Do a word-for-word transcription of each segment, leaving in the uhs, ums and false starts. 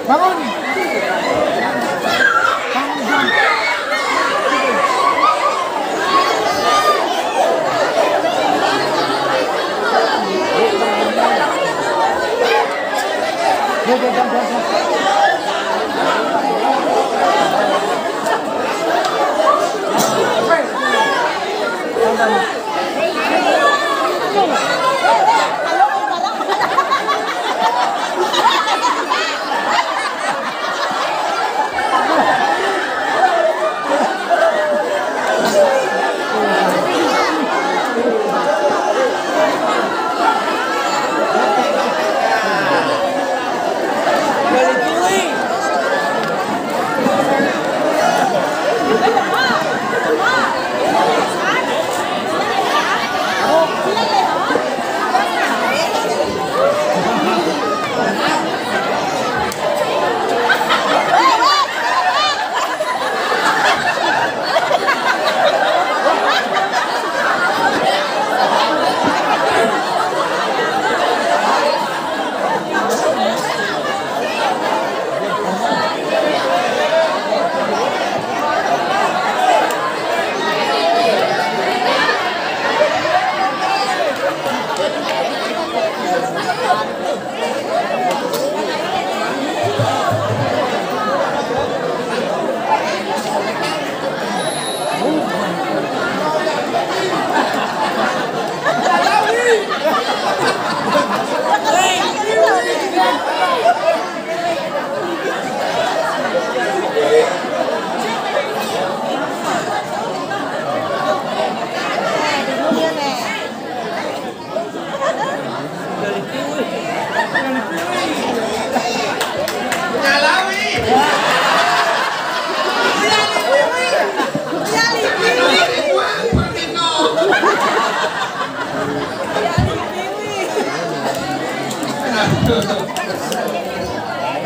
Bangun!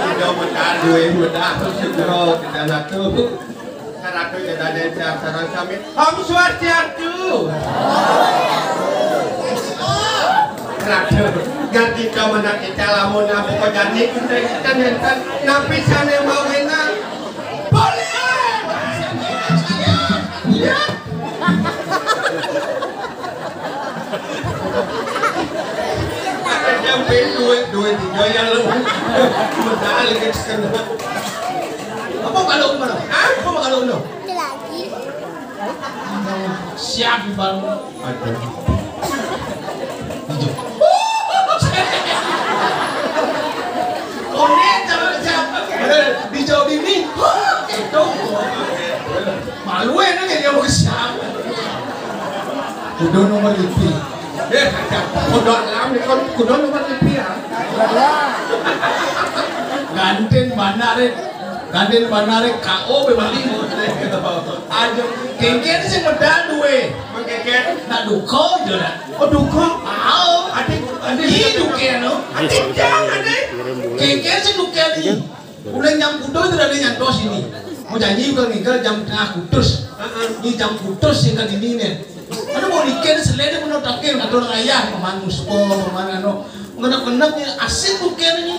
Mudah-mudahan duwe mudah segera ke dalam tu. Sareng sedayan sareng sami. Om Swastiastu. Ratu, ganti to menak kita lamun apa kok jani kita kita nenten. Napi sane mawena? Boleh. Tinggal ya lu. Modal gitu kan. Apa kalau mana? Hah? Apa kalau lu? Siap, Bang. Aduh. Dijawab. Oné, jawab, jawab. Dijawab ini. Itu. Malu enak ya, dia mau ke siapa? Kudu nomor I P. Eh, kudu alam nih, kon-, kudu nomor I P ya. Gantin bandar, eh. Gantin bandar, eh, K O be bali. Aduh, kéngkén sing medal duwe. Kéngkén. Nak duka aja nak. Oh, duka. Mau. Adik, adik. Ih, duka no. Adik, jangan, adik. Kéngkén sing duka ni. Ulih nyang kuda itu dari nyantos ini. Mau janji bukan ngingkel jam tengah kutus. Heeh. Ini jam kutus sing ka dini nih. Mana mau ikan selede mau takin kata orang ayah, paman muspo, paman anu. Ngenek-ngenek ni asin bukan ini.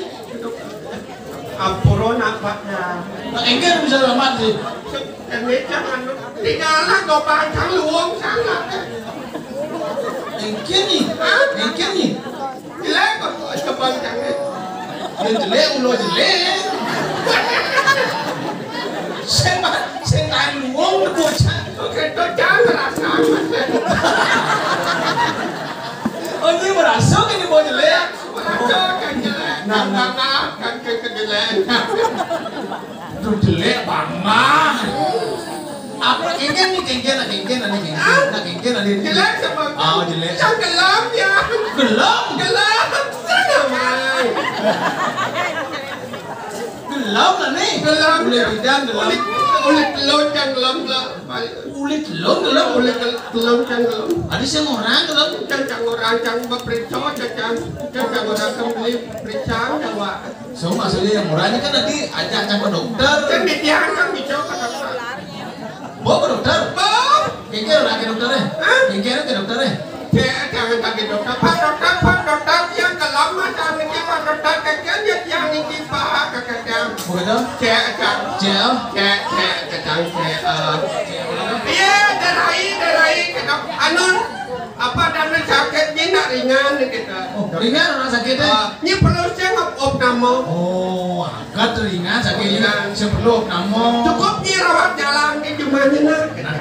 Ampura nak, Pak, ya. Nah, engke bisa selamat sih. Ini jangan. Tinggallah kau pancang luwung sana. Engke ni. Hah? Engke ni. Jelek kok, kok kepancang ni. Ya jelek, ulo jelek. Sing ma-, sing tahan luwung bocah. Oke, to jangan rasa. Oh, ini merasa ini mau jelek. Nah, nah. Kan ke kedelai. Aduh, jelek banget. Apa kéngkén ni, kéngkén, kéngkén, kéngkén, kéngkén, kéngkén. Jelek sama. Oh, jelek. Yang gelap ya. Gelap? Gelap. Sana, Mai. Gelap lah ni. Gelap. Boleh bidang, gelap. Oleh, oleh telur yang gelap lah. Kulit telung gelem, kulit tel-, telung cang gelem. Ada sing orang gelem. Cang, cang orang, cang beperiksa, cang, cang, cang orang kembali periksa, coba. So, maksudnya yang murah ini kan tadi ajak cang ke dokter. Kan di tiang kan bisa ke dokter. Bawa ke dokter? Bawa. Kengkir lah ke dokter, eh? Hah? Kengkir ke dokter, eh? Cek, jangan tadi dokter. Pak dokter, Pak dokter, yang gelem, Mas, yang niki, Pak dokter, kengkir, ya, yang niki, Pak, kengkir. Begitu? Cek, cek. Cek, oh? Cek, cek, cek, cek, eh. Iya, derai, derai, kita, anu, apa, dana sakit ni nak ringan ni kita. Oh, ringan orang sakit, eh? Ah, ni perlu saya ngop, op nama. Oh, agak ringan sakit ni. Ringan. Saya perlu op nama. Cukup ni rawat jalan di rumah ni nak. Nah,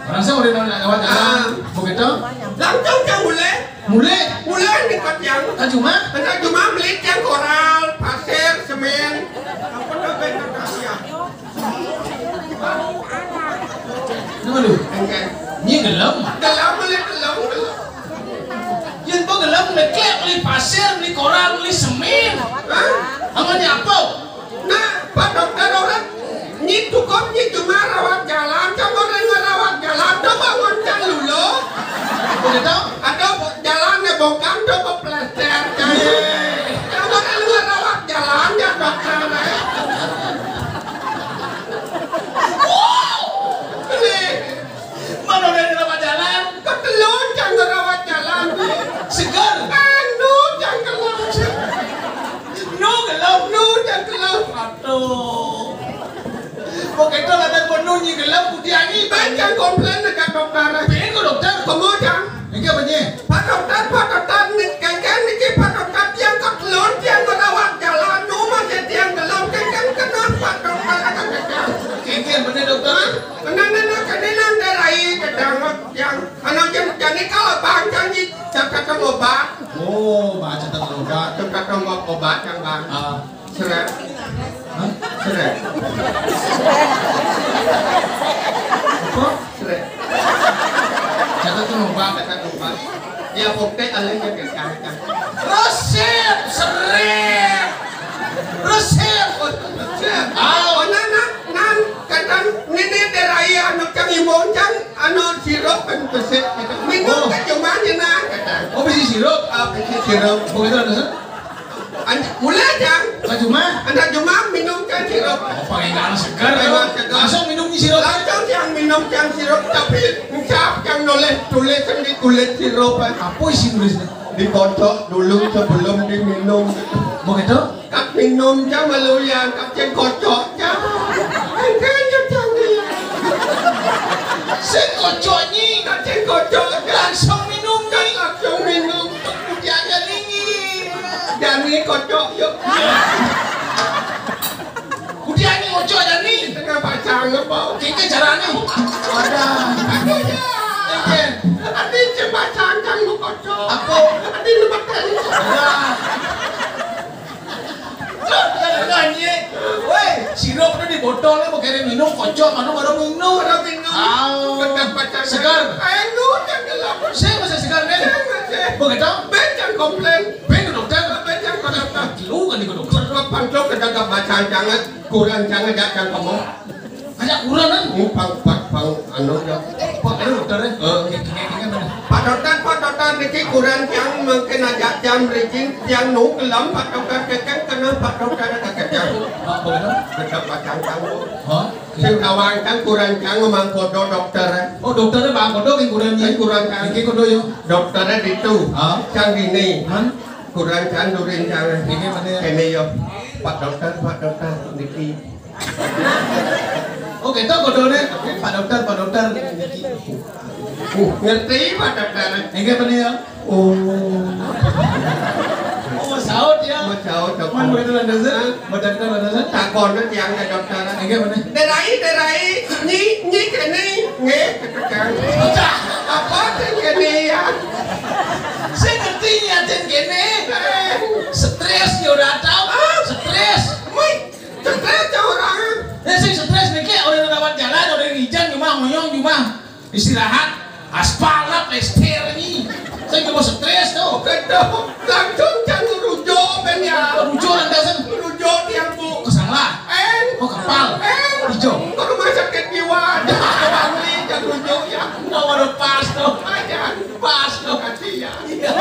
orang saya udah rawat jalan. Ah. Begitu? Langsung saya mulai. Mulai? Mulai ni kat yang. Kat rumah? Kat rumah beli yang koral, pasir, semen. Apa tu, betul tak ya? Nama lu? Engke. Ni gelem? Gelem, beli gelem, gelem. Yang tu gelem, beli klep, beli pasir, beli koral, beli semen. Hah? Sama ni apa? Nah, Pak Dokter, orang ni cukup ni cuma rawat jalan, coba dengar rawat jalan, coba ngoncang dulu. Begitu? Ada jalan ni bongkar, coba plester, kan. Iya. Coba dengar rawat jalan, ya, Dokter, eh. Wow! Ni. Mana udah rawat jalan? Ketelun, jangan rawat jalan. Segar. Anu, jangan keluar. Nu gelem, nu jangan keluar. Aduh. Kok kita ada penuh ni gelem putih angin. Baik, jangan komplain dekat dokter. Pergi ke dokter. Kemudian. Ini apa ni? Pak dokter, Pak dokter, ni kengkén niki Pak dokter, tiang ketelun, tiang ngerawat jalan, nu masih tiang gelem, kengkén kena Pak dokter, kata kengkén. Kengkén bener, dokter? Hah? Bener, bener, kena nang derai, kata yang, anu, jan-, jadi kalau bang, janji, cakap obat. Oh, baca tentang obat. Cakap obat, yang bang. Ah. Srek. Hah? Srek. Apa? Srek. Catat tuh lupa, catat lupa. Ya, pokoknya kalian yang kacang. Resep, srek. Resep. Oh, resep. Ah. Oh, nan, nan, nan, kadang nini derai anu cang imun cang anu sirup kan pesek. Minum. Oh. Kan cuma ni nah, kadang. Oh, bisi sirup? Ah, bisi sirup. Begitu, ada, Sir? An-, mulai, Cang. Ka jumah? Anak jumah minum, Cang, sirup. Oh, pakai garam segar. Pakai garam segar. Langsung minum ni sirup. Langsung, Cang, minum, Cang, sirup. Tapi, encap, Cang, nulis, tulis di kulit sirup, eh. Apa isi tulisnya? Dikocok dulu sebelum diminum. Begitu? Kak minum, Cang, malu ya, Kak, Cang, kocok, Cang. Angkanya, Cang, dia. Sing kocok ni. Kak, Cang, kocok, Cang. Langsung minum ni. Kak, langsung minum. Kemudiannya dingin. Dan Kocok, yuk. Kudian ni kocok dah ni. Tengah pacang apa? Kike cara ni. Ada. Aduh, ya. Adi cem pacang cang mau kocok. Apa? Adi lepas kali. Ada. Terus, jangan nyanyi. Weh, sirup tu di botol ni, bukan minum, kocok, mana baru minum. Baru minum. Ah. Betul pacang. Segar. Ayo, jangan gelap. Saya masih segar ni. Saya masih. Begitu? Bencang komplain. Beng dokter. Beng dokter. Lu kan ikut dokter. Perlu pantau ke dagang bacaan jangan kurang jangan datang kamu. Ada kurang kan? Ini pang pang pang anu ya. Pak ada dokter ya? Eh. Oke, oke, oke, mana? Pak dokter, Pak dokter niki kurang jang mungkin aja jam rijing tiang nu kelam Pak dokter kekeng kena Pak dokter ada kejang. Pak dokter? Kejang bacaan kamu. Hah? Sing tawang kan kurang cang mangkodo dokter. Oh, dokternya Bang Kodo yang kurang Yang kurang cang. Niki Kodo yo. Dokternya ditu. Hah? Cang dini. Han? Kurang cang durin cang. Ini mana ya? Ini yo. Pak dokter, Pak dokter niki. Oh, kita Kodone. Pak dokter, Pak dokter niki. Uh, ngerti Pak dokter. Enggak mana ya? Oh. Oh, saut ya. Mau saut apa? Man begitu landasan. Hah? Begitu landasan. Takon tiang ke dokter. Enggak mana? Derai, derai, nyi, nyi kene, nge, ketekan. Apa sih kene ya? Saya ngerti nyatin kene. Eh. Stres ya udah tahu. Ah. Stres. Wih, stres ya orang. Ya sih stres nih kayak orang lewat jalan, orang hujan cuma ngoyong cuma. Istirahat, aspal lah, plester ni. Saya cuma stres tu. Kedok, langsung cang rujuk ben ya. Rujuk lantasan. Rujuk tiang bu. Kesanglah. En. Oh, kapal. En. Hijau. Ke rumah sakit jiwa. Bangli cang rujuk ya. Nggak ada pas tu. Aja pas tu kasihan. Iya.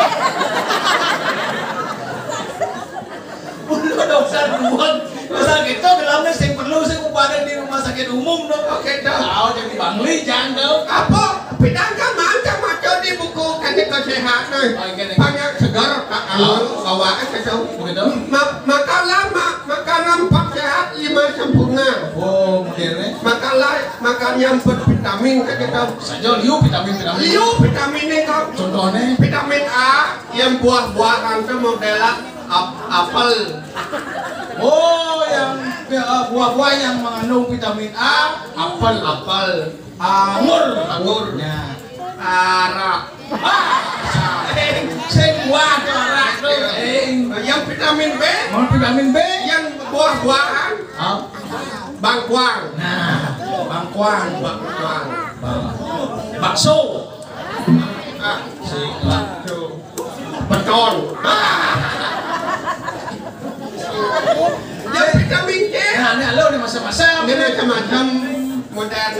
Udah dokter duluan. Masa gitu dalamnya sing perlu sih pada di rumah sakit umum dong. Oke, dong. Tahu jadi Bangli jangan dong. Apa? Pidang kan macam macam di buku kan kesehatan. Oh, iya, iya. Banyak segar tak kalau bawa aja dong. Begitu. Ma- makanlah ma- makanan empat sehat lima sempurna. Oh, modernnya. Makanlah makan yang bervitamin kan kita. Saja liu vitamin vitamin. Liu vitamin ni kau. Contohnya? Vitamin A yang buah-buahan tu model ap- apel. Oh, yang eh, buah-buah yang mengandung vitamin A, apel, apel, anggur, anggur, ya, arak. Ah, sing, sing buah tu arak tu, sing. Yang vitamin B, mau vitamin B, yang buah-buahan, ah, bangkuang. Nah, bangkuang, bangkuang, bakso. Ah, si bakso. Beton. Yang vitamin C. Nah, ini lo nih macam-macam. Ini macam-macam. Modern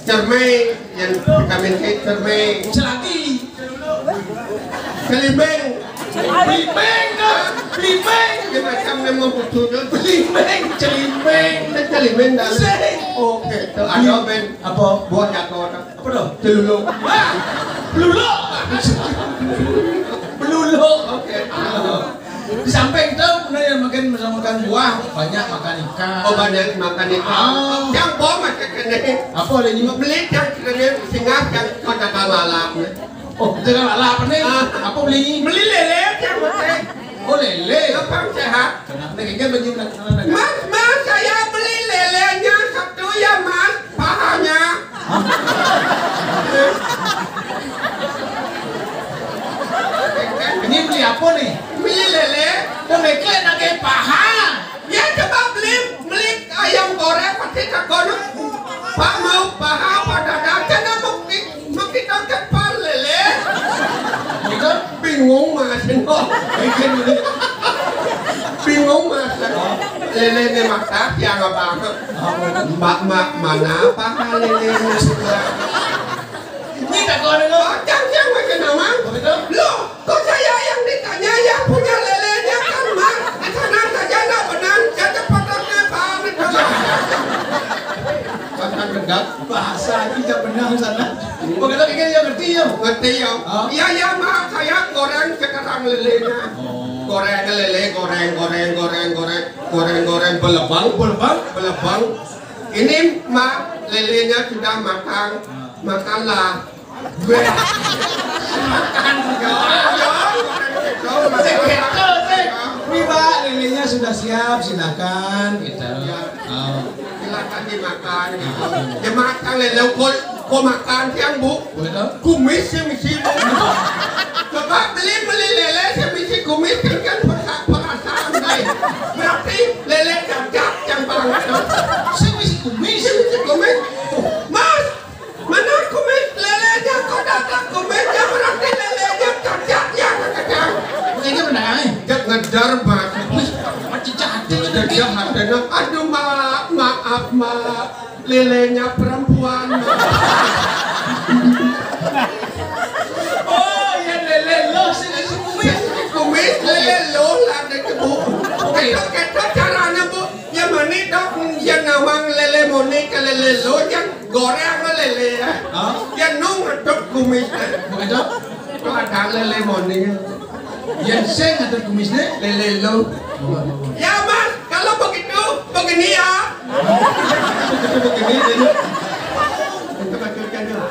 cerme, yang vitamin C cerme. Selagi. Celimbing. Belimbing ke? Belimbing. Ini macam yang mau butuh tu. Belimbing, celimbing. Ini celimbing dah. Sing. Oke, tu ada ben. Apa? Buah jatuh. Apa tu? Celuluk. Ah, beluluk. Beluluk. Oke. Di samping tu, mana yang makan sama makan buah, banyak makan ikan. Oh, banyak makan ikan. Ah. Yang bom macam kena. Apa lagi? Beli yang kena singgah yang kau tak tahu alam. Oh, jangan lalap ni. Ah. Apa beli? Beli lele yang makan. Oh, lele. Gampang sehat. Kenapa ni? Kan bagi nak kenal nak. Mas, mas, saya beli lelenya satu ya, Mas. Pahanya. Ini beli apa ni? Beli lele. Dah meklek nak ke paha. Ya, coba beli, beli ayam goreng pasti takon. Pak mau paha apa dada? Kena bukti, bukti tak cepat lele. Itu bingung mas. Bingung mas. Lele ni mata siang apa? Mbak mak mana paha lele ni? Ini tak kau dengar. Macam siang macam nama? Begitu. Loh, kok saya yang ditanya, yang punya lelenya kan, Mas? Di sana saja nggak benar, saya cepat sampai, Pak. Bahasa tegak. Bahasa kita benar sana. Begitu kita yang ngerti ya. Ngerti ya? Hah? Iya, iya, Mas, saya goreng sekarang lelenya. Oh. Goreng lele, goreng, goreng, goreng, goreng, goreng, goreng, belebang, belebang, belebang. Ini, Mak, lelenya sudah matang. Makanlah. Weh. Makan. Ya, ya, goreng gitu, makan. Gitu, sih. Ini, Pak, lelenya sudah siap, silakan. Gitu. Ya. Oh. Silakan dimakan, gitu. Dia makan lele, kok, kok makan siang, Bu? Begitu. Kumis yang misi, Bu. Coba beli, beli lele yang misi kumis, kan, kan perasa-, perasaan, guys. Berarti lele cacat yang paling itu. Saya misi kumis. Yang misi kumis. Mas, mana kumis lelenya? Kok ada kumisnya? Berarti lelenya cacat, ya, kacang. Ini benar, eh? Dia ngejar, Mas. Wih, macam jahat, ya, Dia jahat, dia, aduh, Mak, maaf, Mak. Lelenya perempuan, Mak. Oh, ya, lele lo, sini si kumis. Kumis, lele lo, lah, dia, Bu. Oke. Kita, kita caranya, Bu. Ya, mani, dok, yang nawang lele moni ke lele lo, yang goreng sama lele, ya. Hah? Yang nung ngetuk kumis, ya. Begitu? Itu ada lele moni. Yang sing ngetuk kumis, nih? Lele lo. Ya, Mas, kalau begitu, begini ya. Begini, ini. Itu maksudnya, tuh.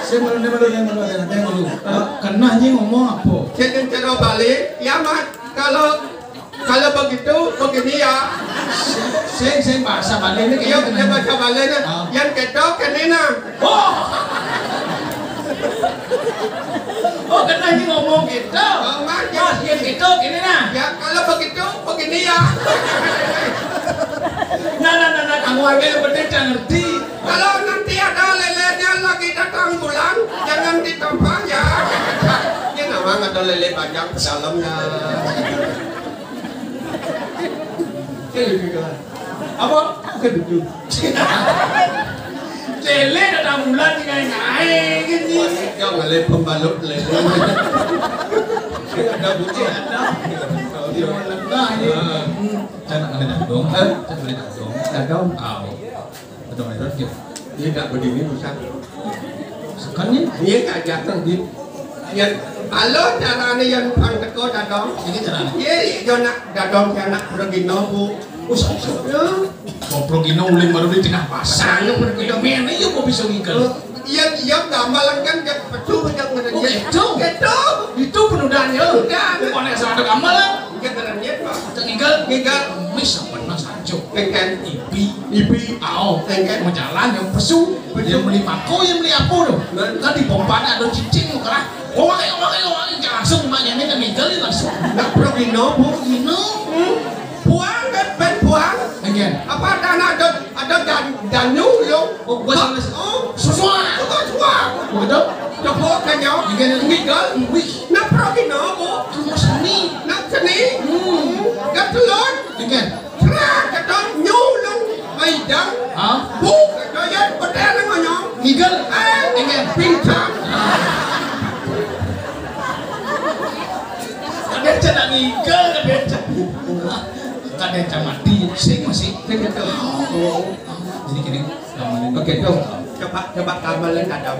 Saya malu, malu, malu, malu, malu. Eh, kena, nying, ngomong apa? Saya coba balik. Ya, Mas, kalau, kalau begitu, begini ya. Sing, sing, bahasa Bali ini. Iya, kayak dia bahasa Bali ini. Ah. Yang ketok, kena, nah. Oh. Oh, kena ini ngomong gitu. Oh, Mas, Mas, ya. Yang gitu, gini, nah. Ya, kalau begitu, begini ya. Nah, nah, nah, nah, kamu aja yang penting jangan ngerti. Kalau nanti ada lelenya lagi datang bulan, jangan ditampar ya. Ini namanya ada lele panjang ke dalamnya. Ini juga. Apa? Keduduk. Lele ada bulan, ngae-ngae gini. Yang lele pembalut lele. Ada buci, ada. Nah, ini. Ah. Hmm. Cak nak kena dadong. Hah? Cak boleh dadong. Dadong. Aw. Dadong itu, gitu. Ini tak berdiri, bisa. Sekarang ni? Iya, tak jatuh, gitu. Yang, halo, caranya yang pang teko dadong. Ini caranya? Iya, iya, nak dadong, yang nak pergi nopo. Oh, sama, sama. Ya. Kalau pergi no, ulin baru di tengah pasar. Yang pergi no. Mana ya kok bisa ngikel? Iya, iya, gamelan kan, dia pecu, dia ngene. Oh, gitu? Gitu. Itu penudaannya. Penudahan. Bukan yang salah gamelan. Dia keren, ya, Pak. Kita ngikel. Ngikel. Mis, apa, Mas? Cuk. Engken. Ipi. Ipi. Ao. Engken. Mau jalan yang pesu. Pesu. Yang beli mako, yang beli apa tu? Nah. Kan di pompa ada cicing, mau kerah. Oke, oke, oke, langsung maknya ni kan ngikel langsung. Nak pergi no, Bu? Pergi no. Hmm? Puang kan, ben puang. Engken. Apa ada anak ada, ada dan, danyu, yo? Oh, gua Hah? Salah. Oh. Susua. Susua. Betul? Coba kan, yo? Engken. Ngikel. Wih. Nak pergi no, Bu? Kamu seni. Nak seni? Hmm. Kat telon. Engken. Prak, ketok nyulung maidang. Hah? Buk, kedoyan, petel ngonyong. Ngikel? Eh, ngikel. Pingsan. Kadang cak nak ngikel, kadang cak. Kadang cak mati, sing masih. Sing masih. Oh. Jadi gini, gamelan. Oke, tuh. Coba, coba gamelan dadong.